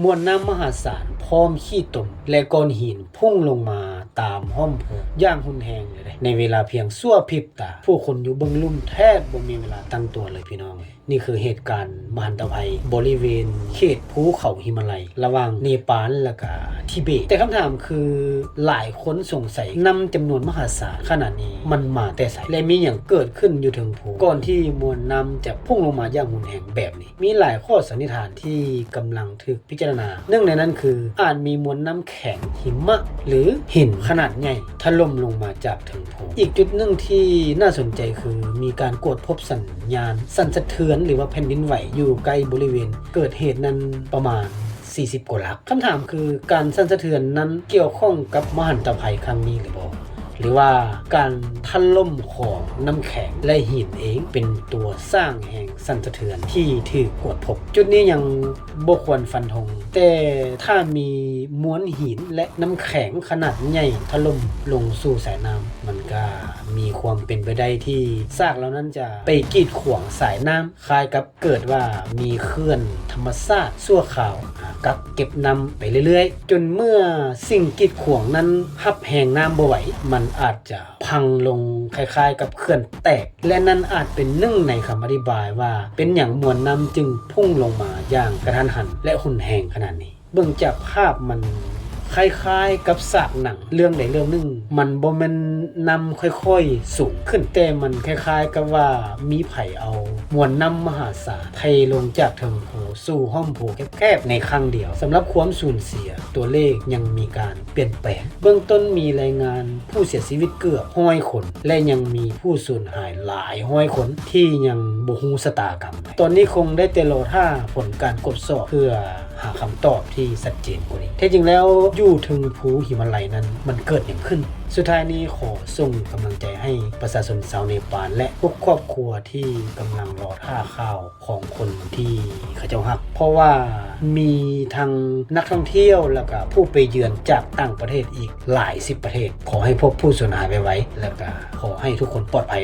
ມວນນ້ຳມະຫາສານພ້ອມຂີ້ຕົມ ແລະ ກ້ອນຫີນພຸ່ງລົງມາຕາມຮ່ອມພູຢ່າງຮຸນແຮງເລີຍເດ້. ໃນເວລາພຽງຊົ່ວພຣິບຕາ, ຜູ້ຄົນຢູ່ເບື້ອງລຸ່ມແທບບໍ່ມີເວລາຕັ້ງຕົວເລີຍພີ່ນ້ອງເອີຍ. ນີ້ຄືເຫດການມະຫັນຕະໄພບໍລິເວນເຂດພູເຂົາຫິມາໄລ ລະຫວ່າງເນປານ ແລະ ກະທິເບດ. ແຕ່ຄຳຖາມຄື ຫຼາຍຄົນສົງໄສ ນ້ຳຈຳນວນມະຫາສານຂະໜາດນີ້ມັນມາແຕ່ໃສ ແລະ ມີຫຍັງເກີດຂຶ້ນຢູ່ເທິງພູ ກ່ອນທີ່ມວນນ້ຳຈະພຸ່ງລົງມາຢ່າງຮຸນແຮງແບບນີ້? ມີຫຼາຍຂໍ້ສັນນິຖານທີ່ກຳລັງຖືກພິຈາລະນາ. ໜຶ່ງໃນນັ້ນຄື ອາດມີມວນນ້ຳແຂງ, ຫິມະ ຫຼື ຫີນຂະໜາດໃຫຍ່ຖະຫຼົ່ມລົງມາຈາກເທິງພູ. ອີກຈຸດໜຶ່ງທີ່ໜ້າສົນໃຈຄື ມີການກວດພົບສັນຍານສັ່ນສະເທືອນ ຫຼືວ່າແຜ່ນດິນໄຫວ ຢູ່ໃກ້ບໍລິເວນເກີດເຫດນັ້ນປະມານສີ່ສິບກວ່າຫຼັກ. ຄຳຖາມຄື ການສັ່ນສະເທືອນນັ້ນກ່ຽວຂ້ອງກັບມະຫັນຕະໄພຄັ້ງນີ້ຫຼືບໍ່? ຫຼືວ່າການຖະຫຼົ່ມຂອງນ້ຳແຂງ ແລະ ຫີນເອງເປັນຕົວສ້າງແຮງສັ່ນສະເທືອນທີ່ຖືກກວດພົບ? ຈຸດນີ້ຍັງບໍ່ຄວນຟັນທົງ, ແຕ່ຖ້າມີມວນຫີນ ແລະ ນ້ຳແຂງຂະໜາດໃຫຍ່ຖະຫຼົ່ມລົງສູ່ສາຍນ້ຳ, ມັນກະມີຄວາມເປັນໄປໄດ້ທີ່ຊາກເຫຼົ່ານັ້ນຈະໄປກີດຂວາງສາຍນ້ຳ ຄ້າຍກັບເກີດວ່າມີເຂື່ອນທຳມະຊາດຊົ່ວຄາວ ອາ ກັກເກັບນ້ຳໄປເລື້ອຍໆ ຈົນເມື່ອສິ່ງກີດຂວາງນັ້ນຮັບແຮງນ້ຳບໍ່ໄຫວ, ມັນອາດຈະພັງລົງຄ້າຍໆກັບເຂື່ອນແຕກ ແລະ ນັ້ນອາດເປັນໜຶ່ງໃນຄຳອະທິບາຍວ່າ ເປັນຫຍັງມວນນ້ຳຈຶ່ງພຸ່ງລົງມາຢ່າງກະທັນຫັນ ແລະ ຮຸນແຮງຂະໜາດນີ້. ເບິ່ງຈາກພາບມັນຄ້າຍໆກັບສາກໜັງເລື່ອງໃດເລື່ອງໜຶ່ງ, ມັນບໍ່ແມ່ນນ້ຳຄ່ອຍໆສູງຂຶ້ນ, ແຕ່ມັນຄ້າຍໆກັບວ່າມີໃຜເອົາມວນນ້ຳມະຫາສານເທລົງຈາກເທິງພູສູ່ຮ່ອມພູແຄບໆໃນຄັ້ງດຽວ. ສຳລັບຄວາມສູນເສຍ, ຕົວເລກຍັງມີການປ່ຽນແປງ. ເບື້ອງຕົ້ນມີລາຍງານຜູ້ເສຍຊີວິດເກືອບຮ້ອຍຄົນ ແລະ ຍັງມີຜູ້ສູນຫາຍຫຼາຍຮ້ອຍຄົນທີ່ຍັງບໍ່ຮູ້ຊະຕາກຳ. ຕອນນີ້ຄົງໄດ້ແຕ່ລໍຖ້າຜົນການກວດສອບເພື່ອ ຫາຄຳຕອບທີ່ຊັດເຈນກວ່ານີ້. ແທ້ຈິງແລ້ວ ຢູ່ເທິງພູຫິມາໄລນັ້ນ ມັນເກີດຫຍັງຂຶ້ນ? ສຸດທ້າຍນີ້ ຂໍສົ່ງກຳລັງໃຈໃຫ້ປະຊາຊົນຊາວເນປານ ແລະ ທຸກຄອບຄົວທີ່ກຳລັງລໍຖ້າຂ່າວຂອງຄົນທີ່ເຂົາເຈົ້າຮັກ, ເພາະວ່າມີທັງນັກທ່ອງທ່ຽວ ແລ້ວກະຜູ້ໄປເຢືອນຈາກຕ່າງປະເທດອີກຫຼາຍສິບປະເທດ. ຂໍໃຫ້ພົບຜູ້ສູນຫາຍໄວໆ ແລ້ວກະຂໍໃຫ້ທຸກຄົນປອດໄພ.